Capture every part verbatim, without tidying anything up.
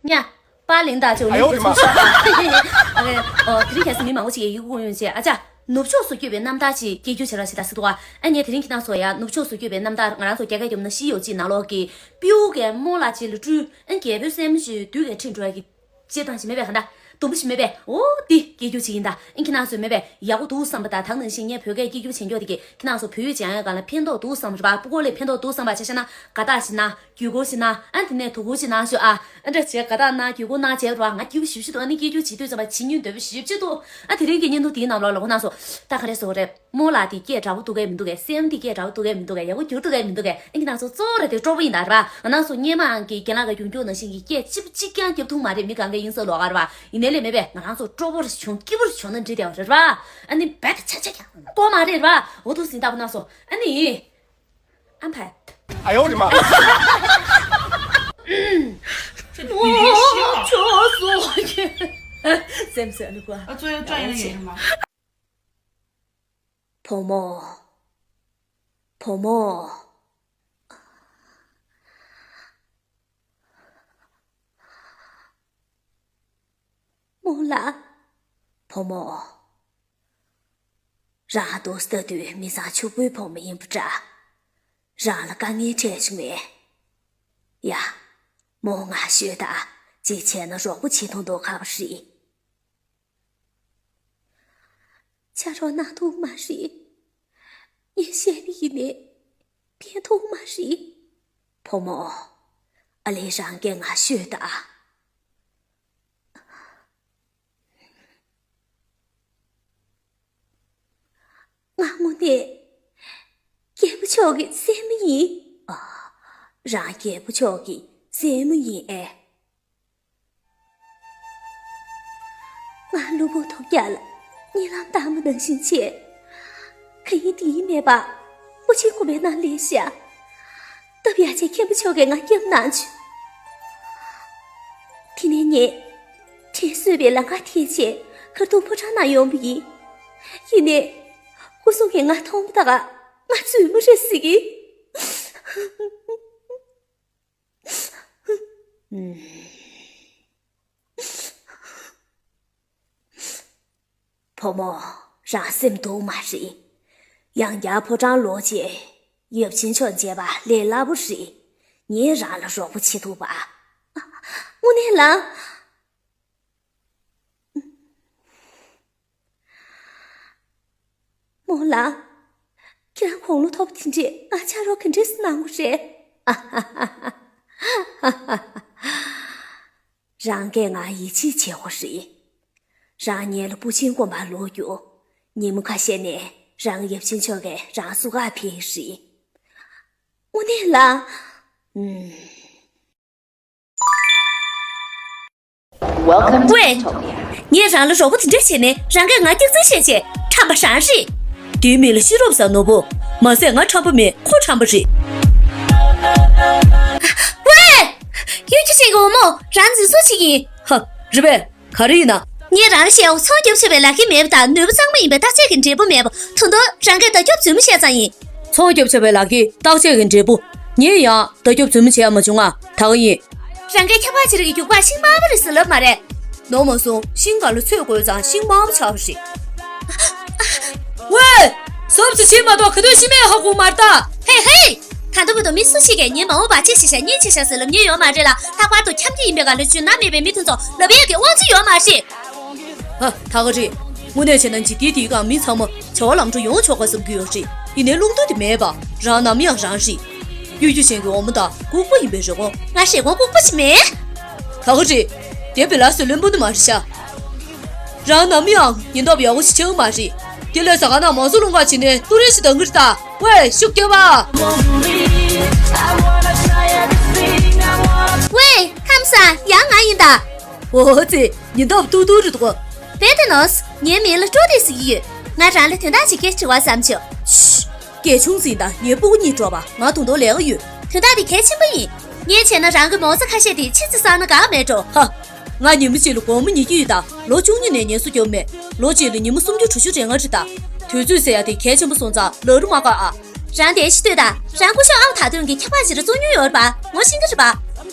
ཉ། པཱ་ལིང་དང་ཅོ་ལིང་གི་ཚུལ་ཤོག་ཨ་ནི་ཨོ་དེ་རིང་ཁ་སང་མི་མང་པོ་ཞིག་གིས་ཡི་གེ་སྐུང་ཡོང་བྱས། ཨ་ཅག་ནུབ་ཕྱོགས་སུ་བསྐྱོད་པའི་རྣམ་ཐར་ཅིག་སྐད་སྒྱུར་བྱེད་རོགས་ཞེས་ད་ཟེར་འདུག་ཨ་ནི་དེ་རིང་ཁྱེད་རང་ཚོ་ཡང་ནུབ་ཕྱོགས་སུ་བསྐྱོད་པའི་རྣམ་ཐར། ང་རང་ཚོ་རྒྱ་སྐད་རྒྱབ་ན་ཤི་ཡོ་ཅི་ནང་ལོགས་ཀྱི་པིའུ་གའི་རྨོ་ལགས་ཅིག་ལ་སྤྲུལ། ཨ་ནི་རྒྱལ་པོའི་སྲས་མོ་ཞིག་བདུད་ཀྱིས་ཁྲིད་འགྲོ་ཡ་གི་བྱེད་སྟངས་ཤིག་མེད་པས། ག་འདྲ་སྡུག་པོ་ཞིག་མེད་པས། འོ་འདི་སྐད་སྒྱུར་བྱེད་ཡིན་ད། ཨ་ནི་ཁྱེད་རང་ཚོས་མེད་པས་ཡག་པོ་འདུག་བསམ་པ་དང་། ད་ནང་བཞིན་ངས་བོད་སྐད་སྐད་སྒྱུར་བྱེད་མགྱོགས་དེ་གིས་ཁྱེད་རང་ཚོ་བོད་ཡིག་སྦྱང་ཡ་ག་ལ་ཕན་ཐོགས་འདུག་བསམ་པ་རེད་པ། སྤུ་གུ་ལ་ཕན་ཐོགས་འདུག་བསམ་པ་བྱས་བཞག་ན་དགའ་རྟགས་ཤིག་གནང་། གུས་བཀུར་ཞིག་གནང་། ཨ་ནི་དེ་ནས་དོ་ཁུར་ཞིག་གནང་ཤོག་ཨ། ཨ་འདྲ་བྱས་དགའ་རྟགས་གནང་། གུས་བཀུར་གནང་བྱས་རོགས། ང་སྐྱིད་པོ་ཞེ་པོ་ཅིག་འདུག་ཨ་ནི་སྐད་སྒྱུར་བྱེད་དུས་ཙམ་པ་བྱེད་སྙིང་འདོད་པོ་ཞེ་པོ་ཅིག་འདུག་ཨ་དེ་རིང་གི་བརྙན་ཐུང་དེའི་ནང་ལོགས་ལ་གོ་གནང་སོང་། ད་ག་རེ་ཟེར་དགོས་རེད། རྨོ་ལགས་དེ་སྐད་འདྲ་པོ་འདུག་གས་མི་འདུག་གས། སྲས་མོ་དེ་སྐད་འདྲ་པོ་འདུག་གས་མི་འདུག་གས། ཡག་པོ་འགྱུར་འདུག་གས་མི་འདུག་གས། ཨ་ནི་ཁྱེད་རང་ཚོ་གཙོ་བོ་རེད་དེ་སྤྲོ་པོ་ཡིན་ད་རེད་པ། ང་རང་ཚོ་སྔོན་མའང་གི་རྒན་ལགས་ཀྱིས་རྒྱུགས་རྒྱུགས་ནང་བཞིན་གྱི་སྐད་གཅིག་པ་གཅིག་རྐྱང་རྒྱབ་ཐུབ་མ་རེད། མི་གང་གའི་དབྱིངས་སུ་ལོག་ག་རེད་པ། ཡིན་ནའི་ལས་མེད་པས་ང་རང་ཚོ་སྤྲོ་པོ་རེ་བྱུང་། སྐྱིད་པོ་རེ་བྱུང་ན་འགྲིག་བསྡད་པ་རེད་པ། ཨ་ནི་རྦད་དེ་ཆ་ཆ་རྐྱང་གཏོང་མ་རེད་པ། འོ་འདུག་སེ་ལྟ་བུ་གནང་སོང་། ཨ་ནི། ཨ་ཕ། 哎呦我的妈！ ཆོག་སོང་། སེམས་ཟེར་ལ་གོ། 啊，作业作业那个什么？ བུ་མོ། བུ་མོ། རྨོ་ལགས། བུ་མོ། རང་འདུག་སེ་ལྟ་དུས་མི་ཚང་ཕྱུག་པོའི་བུ་མོ་ཡིན་པ་འདྲ། རང་ལ་དཀའ་ངལ་འཕྲད་བྱུང་བས། ཡ། རྨོ་ང་ཤོད་ད། ཅིག་བྱས་ན་རོགས་པ་བྱེད་ཐུབ་མདོག་ཁ་པོ་རེད། ཆ་རོགས་གནང་ཐུབ་མ་རེད། ངས་བཤད་པ་ཡིན་ནའི་ཕན་ཐོགས་མ་རེད། བུ་མོ། ཨ་ལས་རང་གིས་ང་ཤོད་ད། ང་དངོས་གནས་རྒྱལ་པོ་མཆོག་གི་སྲས་མོ་ཡིན། ཨ། རང་རྒྱལ་པོ་མཆོག་གི་སྲས་མོ་ཡིན་ཨེ། ང་ལུས་པོ་ཐོབ་རྒྱག་ལ་གཉིད་ལམ་བཏང་བ་ནང་བཞིན་བྱས། ག་ཡིན་དེ་ཡིན་མེད་པ་སྤུ་ཅན་དགོན་པའི་ནང་སླེབས་ཤག་སྟབས་ཡག་ཅིག་མཁན་པོ་མཆོག་གིས་ང་སྐྱབས་གནང་བྱུང་། དེ་ནས་ངས་དྲན་གསོས་པའི་ལམ་ཁ་འཐེན་བྱས་མཁར་གདོང་ཕོ་བྲང་ནང་ཡོང་བ་ཡིན། ཡིན་ནའི་སྐུ་སྲུང་གིས་ང་མཐོང་བ་དང་ང་རྫུན་མ་རེད་ཟེར་གི། བུ་མོ། རང་སེམས་སྡུག་མ་རེད། ཡང་བསྐྱར་ཕོ་བྲང་ལོག་རྗེས་ཡབ་ཆེན་མཆོག་མཇལ་བ་ལས་སླ་པོ་རེད། ངས་རང་ལ་རོགས་པ་བྱེད་ཐུབ་པ། དངོས་གནས་ལགས། རྨོ་ལགས། ཁྱེད་རང་དགུང་ལོ་མཐོ་པོ་དེ་འདྲས་ང་ཆ་རོགས་ག་འདྲས་སེ་གནང་དགོས་རེད། རང་གིས་ང་ཡིད་ཆེས་བྱེད་དགོས་རེད། རང་ཉིད་ལ་སྤུ་ཅན་དགོན་པར་ལོག་རྒྱུ། ཉིན་མོ་ཁ་ཤས་ནས་རང་ཡབ་ཆེན་མཆོག་གིས་རང་བསུ་གར་ཕེབས་ཀྱི་རེད། དངོས་གནས་ལགས། ཨུམ། Welcome to ཝེ། Utopia. ངས་རང་ལ་རོགས་པ་དེ་འདྲ་བྱས་ནས་རང་གིས་ང་སྐྱག་རྫུན་བཤད་བྱས་ཁྲམ་པ་རང་རེད། དེའི་མིང་ལ་ཤེས་རབ་ཟེར་ནོར་བུ། མ་ཟད་ང་ཁྲམ་པ་མིན་ཁོ་ཁྲམ་པ་རེད། ཝེ། གཡུ་སྒྱུ་ཅན་གྱི་བུ་མོ་རང་འཛིན་བཟུང་བྱེད་ཀྱི་ཡིན། ཧ། རེད་པས། ག་རེ་ཡིན་ན། ངས་རང་ལ་བཤད་འོ་ཚོང་རྒྱབ་ཆོག་པའི་ལག་འཁྱེར་མེད་པ་དང་ནུས་པ་གཙང་མ་ཡིན་པའི་བརྟག་དཔྱད་ཀྱི་འབྲས་བུ་མེད་པ། ད་དུང་རང་གིས་བརྡ་ཁྱབ་རྫུན་མ་བཤད་ཙང་ཡིན། ཚོང་རྒྱབ་ཆོག་པའི་ལག་འཁྱེར་བརྟག་དཔྱད་ཀྱི་འབྲས་བུ། ངས་ཡང་བརྡ་ཁྱབ་རྫུན་མ་བྱས་ཡ་མ་བྱུང་ང་། ད་ག་ཡིན། རང་གིས་ཁྱབ་པ་ཅིག་རིགས་ཀྱི་རྒྱུག་པ་ཤིང་དམར་པོ་རེད་ཟེར་ལབ་མ་རེད། ནོར་མ་སོང་ཤིང་སྒང་ལ་ཚོས་བསྐོལ་ཙང་ཤིང་དམར་པོ་ཆགས་པ་རེད། ཝེ། སོབ་ཙི་བྱེད་མ་གཏོགས་ག་དུས་ཤི་མེད་ཧ་གོ་མ་རེད་ད། ཧེ་ཧེ། ད་ལྟ་བར་དུ་མི་སུ་ཞིག་གིས་ངའི་མ་འོངས་པ་ཅི་བྱེད་ཤག་གཉིས་བྱེད་ཤག་ཟེར་ལབ་མྱོང་ཡོད་མ་རེད་ལ། ལྷག་པར་དུ་འཁྱམ་གྱི་ཡིན་པའི་སྒང་ལ་རྒྱུས་ནོར་མེད་པའི་མི་དེ་ཚོ་ལབ་ཡས་ཀྱི་དབང་ཚད་ཡོད་མ་རེད། ཧ། ད་ག་རེད། དངོས་གནས་བྱས་ན་འཇིག་རྟེན་འདིའི་སྒང་མི་ཚང་མ་བྱ་བ་ལམ་འགྲོ་ཡོང་ཆོག་ག་བསམ་གྱི་ཡོད་རེད། ཡིན་ནའི་བླང་དོར་དེ་མེད་པ། རང་ནམ་ཡང་རང་རེད། གཡུ་སྒྱུ་ཅན་གྱི་འོ་མ་དང་ལྐུགས་པ་ཡིན་པའི་རེ་སྐོང་། ང་རེ་སྐོང་ལྐུགས་པ་ཞིག་མེད། ད་ག་རེད། དེ་བེ་ལ་སུ་ལེན་པོ་ནི་མ་རེད་ཤག་རང་ནམ་ཡང་ཉེན་རྟོག་པ་ཡག་པོ་ཞིག་ཆགས་ཀྱི་མ་རེད། དེ་ལས་ཟ་ཁང་ནང་མང་སུ་ལུང་ག་བྱིན་ནས་ཏུ་རེ་ཞིག་འདང་གི་རེད་ད། ཝེ་ཤུགས་རྒྱབ་པ། ཝེ་ཁམས་བཟང་ཡང་ང་ཡིན་ད། འོ་ཙི། ཉིན་ལྟར་ཏུ་ཏུ་རེད་འདུག་རྦད་དེ་ནོར། ངའི་མིང་ལ་སྤྲོ་སྟེ་ཟེར་གྱི་ཡོད། ང་རང་ལ་དོན་དག་ཅིག་སྐད་དྲི་བ་བསམ་བྱུང་། ཤི། སྐད་ཆུང་ཙིག་དང་ངའི་སྤུ་གུ་གཉིད་དཀྲོགས་པ། ང་ད་དུང་ལས་ཀ་ཡོད། དོན་དག་དེ་གལ་ཆེན་པོ་ཡིན། ངས་བྱས་ན་རང་གི་མོ་རྩ་ཁ་ཤས་དེ་ཕྱི་ཙི་བསགས་ན་དགའ་མེད་འགྲོ། ཧ། ང་ཉི་མ་གཅིག་ལ་སྒོར་མོ་ཉིས་བརྒྱ་ཡོད་ད། ལོ་བཅུ་གཉིས་ནས་ངལ་གསོ་རྒྱབ་མེད། ལོ་གཅིག་ལ་ཉི་མ་སུམ་བརྒྱ་དྲུག་ཅུ་རེ་ལྔ་རེད་ད། དུས་ཚོད་ཟེར་ཡ་དེ་གལ་ཆེན་པོ་སོང་ཙང་ལག་རུ་མ་བཀག་ཨ། རང་དེ་ཤི་ལྟོས་དང་། རང་སྐུ་ཞབས་ཨའོ་ད་དོན་གྱི་ཁྱབ་པ་ཞིག་ར་བཙོང་མྱོང་ཡོད་རེད་པ། ངོ་ཤེས་ཀྱི་རེད་པ།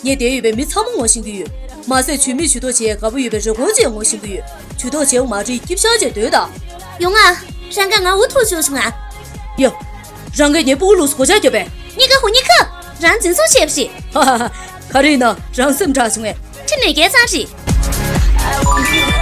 ངས་བསྡད་ཡོད་པའི་མི་ཚང་མ་ངོ་ཤེས་ཀྱི་ཡོད། མ་ཟད་ཇུས་མེད་ཇུས་གཏོགས་བྱེད་དགའ་པོ་ཡོད་པའི་རེ་སྐུལ་ཅིག་ངོ་ཤེས་ཀྱི་ཡོད། ཇུས་གཏོགས་བྱེད་འོ་མ་རེད། སྐྱིབ་ཤག་ཅིག་སྡོད་དང་། ཡོང་ང་། རང་གིས་ང་འུ་ཐུག་བཅུག་སོང་ང་། ཡ། རང་གིས་ངའི་སྤུ་གུ་ལུགས་སུ་སྒོ་ལྕགས་རྒྱོབ་པས། གཉིས་ཀ་ཧུ་གཉིས་ཀ་རང་འཛིན་བཟུང་བྱས་པ་རེད། ཧ་ཧ་ཧ། ག་རེ་ཡིན་ན་རང་སེམས་དྲག་བྱུང་ངས། ཁྲིམས་ནས་འགལ་ཙང་རེད།